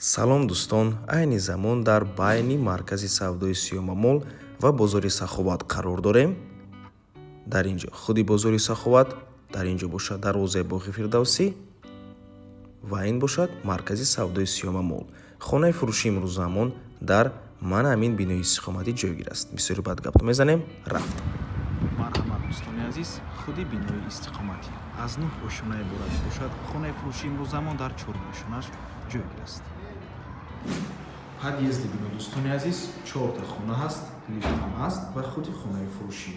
Салом, дӯстон! Айни замон дар байни маркази савдои Сиёмамол ва бозори Саховат қарор дорем. Дар ин ҷо худи бозори Саховат, дар ин ҷо бошад дарвозаи боғи Фирдавсӣ ва ин бошад маркази савдои Сиёмамол. Хонаи фурӯши имрӯзамон дар мана ҳамин бинои истиқоматӣ ҷойгир аст. Бисёри баъд гапто мезанем, рафт. Марҳамат, дӯстони азиз, худи бинои истиқоматӣ аз нӯҳ ошёна иборат мебошад. Хонаи фурӯши имрӯзамон дар чорум ошёнаш ҷойгир аст. Подъезди бино, дӯстони азиз, чорта хона ҳаст, лифт ҳам ҳаст ва худи хонаи фурӯшӣ.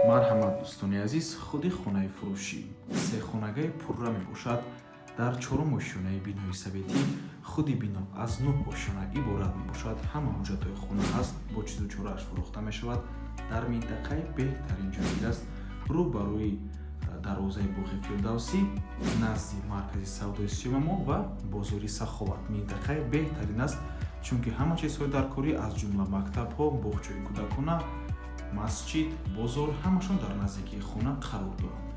Марҳамат, дӯстони азиз, худи хонаи фурӯшӣ сехонагаи пурра мебошад дар чорум ошёнаи бинои советӣ. Худи бино аз нӯҳ ошёна иборат мебошад. Ҳама ҳуҷҷатҳои хона ҳаст, бо чизу чорааш фурӯхта мешавад. Дар минтақаи беҳтарин ҷойгир аст, рӯ ба рӯи дарвозаи боғи Фирдавсӣ, назди маркази савдои Сиёмамол ва бозори Саховат. Минтақаи беҳтарин аст, чунки ҳама чизҳои даркорӣ, аз ҷумла мактабҳо, боғчаи кӯдакона, масҷид, бозор, ҳамашон дар наздикии хона қарор доранд.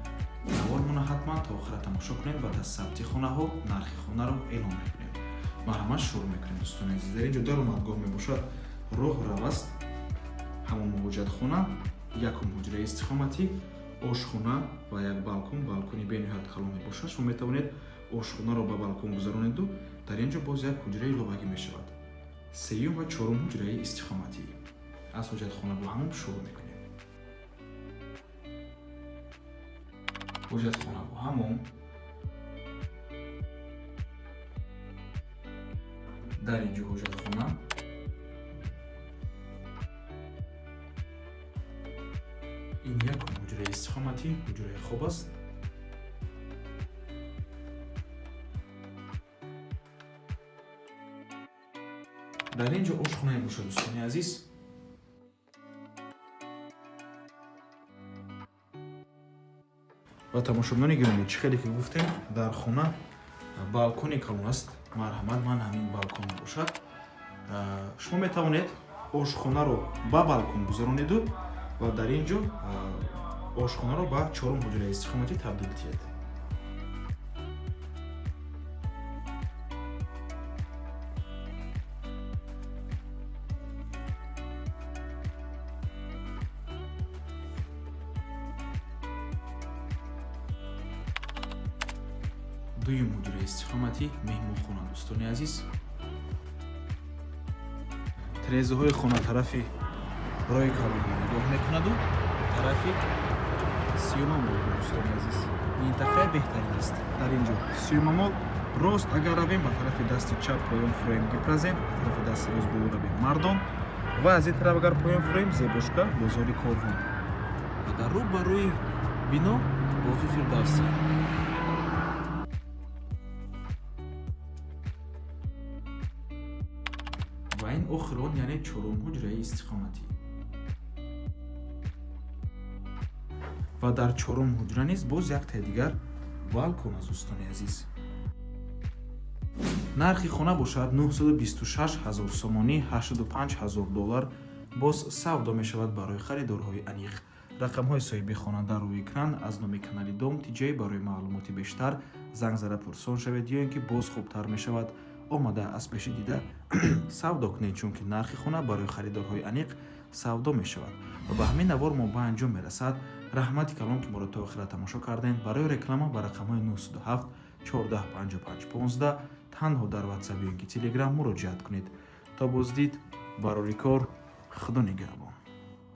Навормона ҳатман то охира тамошо кунед ва дар сабти хонаҳо нархи хонаро эълон мекунем. Марҳамат, шурӯъ мекунем, дӯстони азиз. Дар ин ҷо даромадгоҳ мебошад, роҳ рав аст, ҳамон ҳоҷатхона, якум ҳуҷраи истиқоматӣ, ошхона ва як балкон. Балкони бениҳоят калон мебошад. Шумо метавонед ошхонаро ба балкон гузаронеду дар ин ҷо боз як ҳуҷраи иловагӣ мешавад, сеюм ва чорум ҳуҷраи истиқоматӣ. Аз ҳоҷатхона бо ҳамон шурӯъ мекунем. Ҳоҷатхона бо ҳамом. Дар ин ҷо ҳоҷатхона. Ин якум ҳуҷраи истиқоматӣ, ҳуҷраи хоб аст. Дар ин ҷо ошхона мебошад, дӯстони азиз. Ва тамошобинони гиромӣ, чӣ хеле ки гуфтем, дар хона балкони калон аст. Марҳамат, ман ҳамин балкон мебошад. Шумо метавонед ошхонаро ба балкон гузаронеду ва дар ин ҷо ошхонаро ба чорум ҳуҷраи истиқоматӣ табдил диҳед. Дуюм ҳуҷраи истиқоматӣ, меҳмонхона, дӯстони азиз. Тирезаҳои хона тарафи роҳи калонро нигоҳ мекунаду тарафи Сиёмамол. Дӯстони азиз, минтақаи беҳтарин аст. Дар ин ҷо Сиёмамол, рост агар равем, ба тарафи дасти чап поён фуроем, Гипрозем, ба тарафи дасти рост боло равем, Мардон, ва аз ин тараф агар поён фуроем, Зебошка, бозори Корвон ва дар рӯ ба рӯи бино боғи Фирдавсӣ. Ва ин охирон, яъне чорум ҳуҷраи истиқоматӣ. Ва дар чорум ҳуҷра низ боз яктаи дигар балкон аст, дӯстони азиз. Нархи хона бошад 926 ҳазор сомонӣ, 85 ҳазор доллар. Боз савдо мешавад барои харидорҳои аниқ. Рақамҳои соҳиби хона дар рӯи экран. Аз номи канали Дом Тиҷай барои маълумоти бештар занг зада пурсон шавед ё ин ки боз хубтар мешавад, омада аз пеши дида савдо кунед, чунки нархи хона барои харидорҳои аниқ савдо мешавад. Ва ба ҳамин навор мо ба анҷом мерасад. Раҳмати калон, ки моро то охира тамошо кардем. Барои реклама ба рақамҳои 907 14 55 15 танҳо дар Ватсап ё ин ки Телеграм муроҷиат кунед. То боздид, барори кор, Худо нигаҳбон.